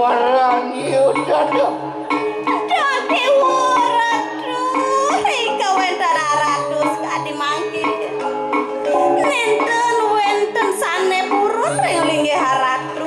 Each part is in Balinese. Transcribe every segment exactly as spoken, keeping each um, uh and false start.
Rani Udana. Dadi wuradu ing kawéntenan Ratu sakadi mangkin. Nénten wénten sané purun ring linggih Ratu.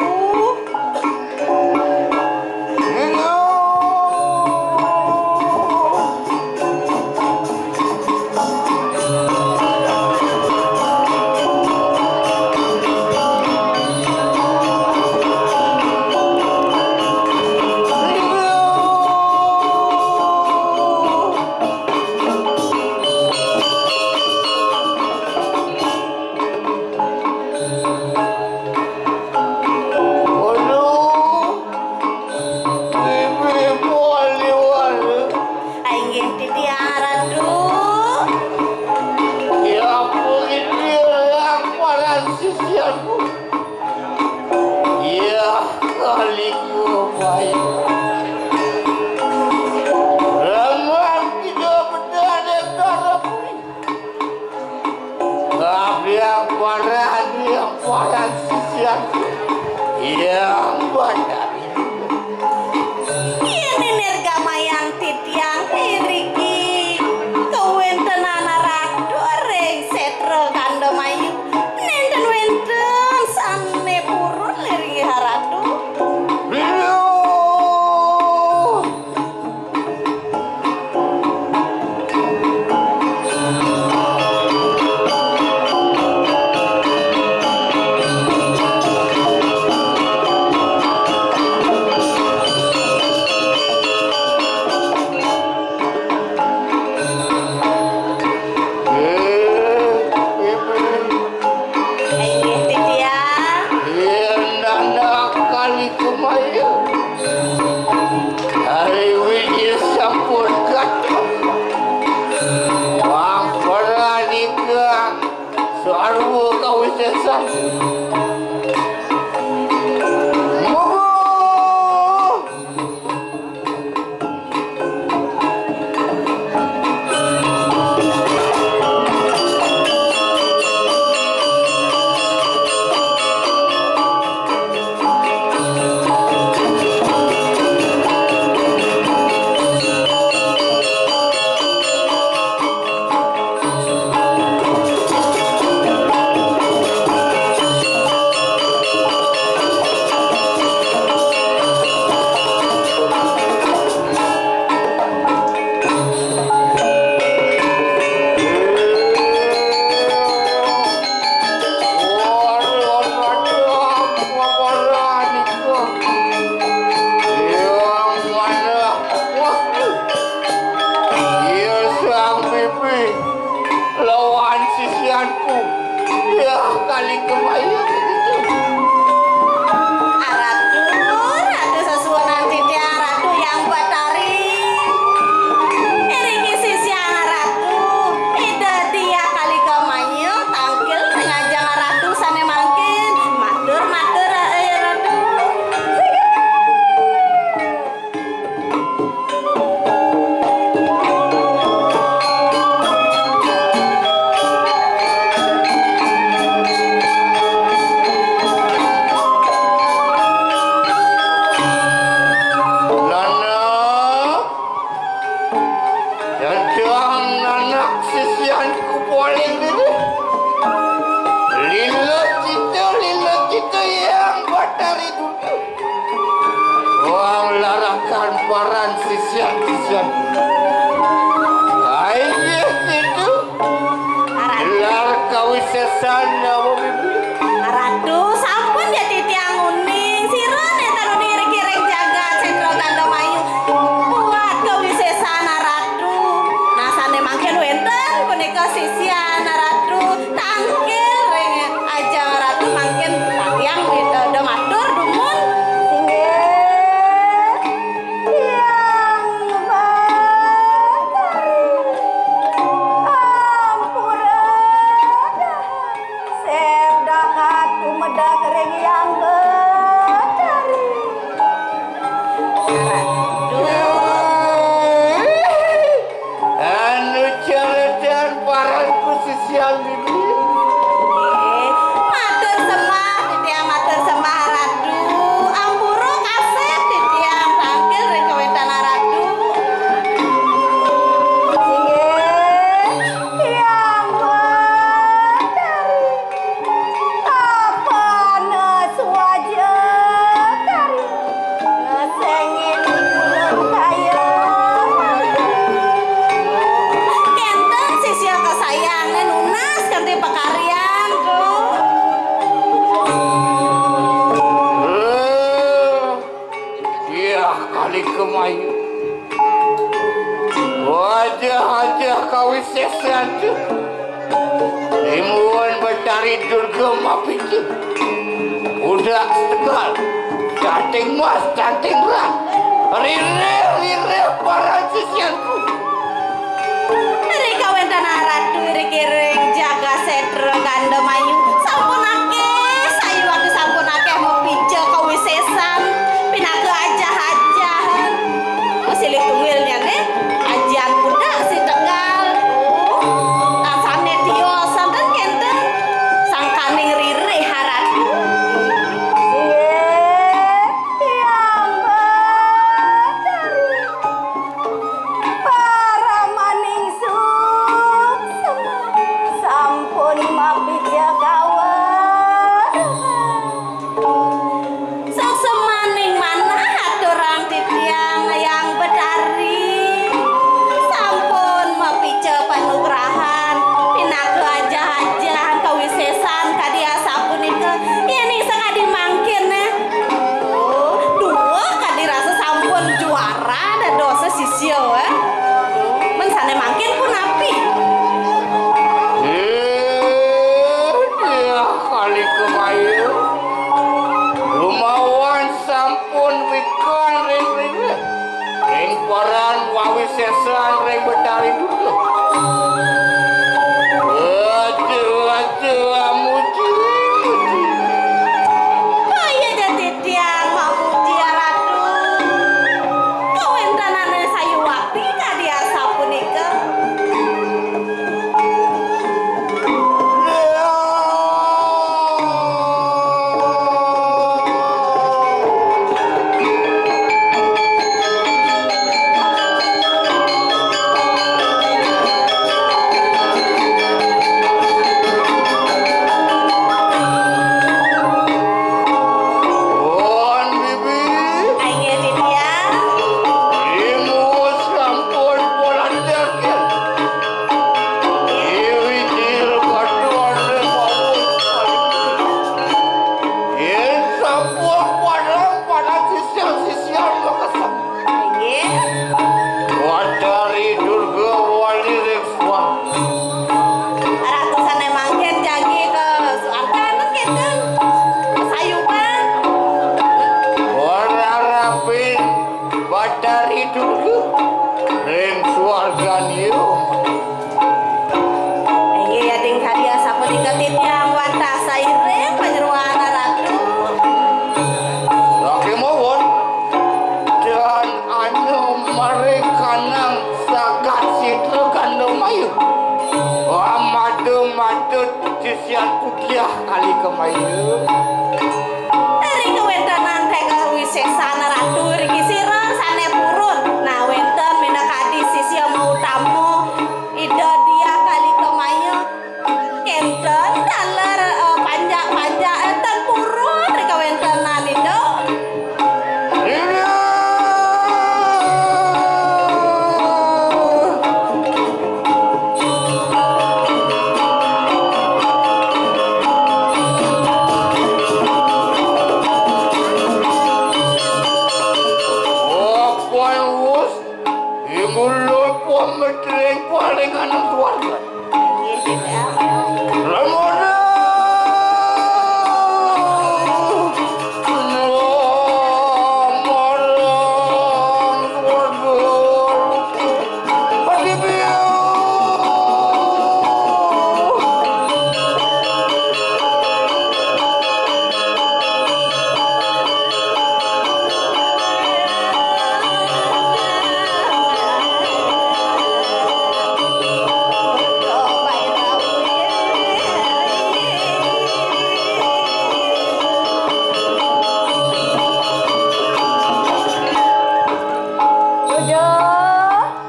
Waduh, ibu-ibu wali-wali. Inggih titiang Ratu. Ya ampun, ini yang para sisianku. Ya, kaliku baik. Lemah tidak benar yang darah puri. Tapi yang para, yang para sisian yang banyak. Kini nirgamayang titiang iriki kawéntenan Ratu ring sétra Kandamayu. Nénten wénten sané purun ring Ratu. Aduh. Inggih, titiang. Yen anak kali kemaya. Hari wiji sampun katon. Wang peranika sarwa kawisésan. Monggo. Iya, sang pipi lawan sisianku. Ya, kali kemaya begitu. Aratu, Ratu sesuunan titiang, Ratu Hyang Batari. Iriki sisian Ratu. Ida dia kali kemaya tangkil ring ajeng Ratu sané mangkin. Matur, matur, eh, Ratu. Nanak, dadang nanak sisianku paling gedé. Lila cita, lila cita yang batari dudu. Wang larakan paran sisian-sisian. Inggih, Ratu. Lar kawisésan nyawa bibi. Ratu, sampun ya titiang uning. Sira nénten uning ring jagat sétra Kandamayu. Buat kawisésan Ratu. Nah, sané mangkin wénten punika sisian Ratu. Tangkil ring ajeng Ratu mangkin titiang ida matur dumun. Inggih. Hyang Batari. Ampura dahar. Séda katu medal ring Hyang Batari. Anu caledan paranku sisian bibi. Nggih, matur sembah, titiang matur sembah Ratu. Ampura kasép Kalika Mayu. Wajah-wajah kawisésan tu. Timuan Betari Durga mapica. Budak setegal. Cantik mas, cantik ras. Ririh, ririh para sisianku. Ri kawéntenan Ratu ri kiring jaga sétra Gandamayu sampun akéh, sayuwakti sampun akéh mapica kawisésan pinaka ajah-ajahan. Silih tunggilnyané, ajian budak si tegal. Rasané tios santen kénten sangkaning ririh Ratu. Inggih, Hyang Betari. Paramaning suksma sampun mapica kaweruhan. Suksmaning manah aturang titiang Hyang Betari. Sampun mapica panugrahan pinaka ajah-ajahan kawisésan kadi asapunika. Yén sakadi mangkin, eh. Oh, duh, kadi rasa sampun juara dados sisia, eh. Men sané mangkin punapi? Eh, diah kalika maya. Rumawan sampun wikan ring ring. Ring paran wawisésan ring Betari Durga. Aja, aja, amuji, muji. Kaya ja titiang mamuji Ratu. Kawéntenané sayuwakti kadi asapunika. Pun bibi. Inggih, titiang. Ibu sampun polantiaken. Iwidil katon lewawon. Yen sampun padang, padang sisian-sisian makasem. Inggih. Watari Durga Wali Riksuan. Ratu sané mangkin jagi ka suargan kénten. Sayuban. Wararapin Batari Durga ring suargan ieu. Inggih, yading kadi asapunika titiang wantah sairing panyeroan Ratu. Sakémawon, dan anya maring kanang sagat sitra kandamayu. Amada-mada sisian kudiah kalika mayu. Ring kawéntenan teka wisésan Ratu riki sira sané purun. Nah, wénten minakadi sisia mautama Ida Diah Kalika Maya. Kénten taler, eh, panjak-panjak, eh, ten purun ring kawéntenan Ida. Ingulun pametring paling anak keluarga. Ramona.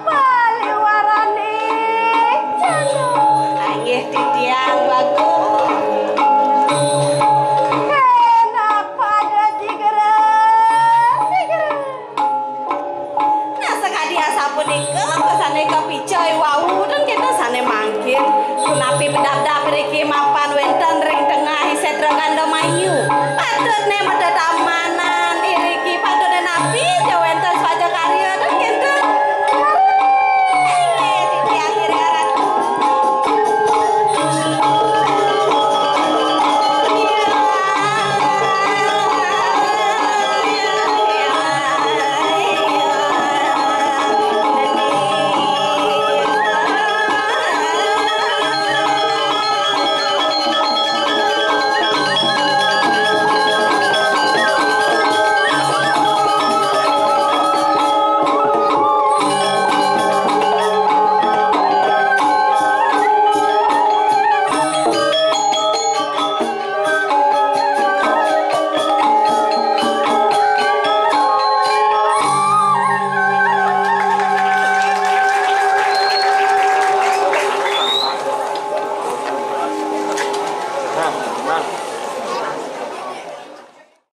Paliwaraning jana. Inggih titiang bagus. Enak pada sigra, sigra. Nah, sakadi asapunika, pesané kapica i wau, dan kita sané mangkin. Punapi pedabdab riki mapan wénten ring tengah i sétra Gandamayu. Patutné matetama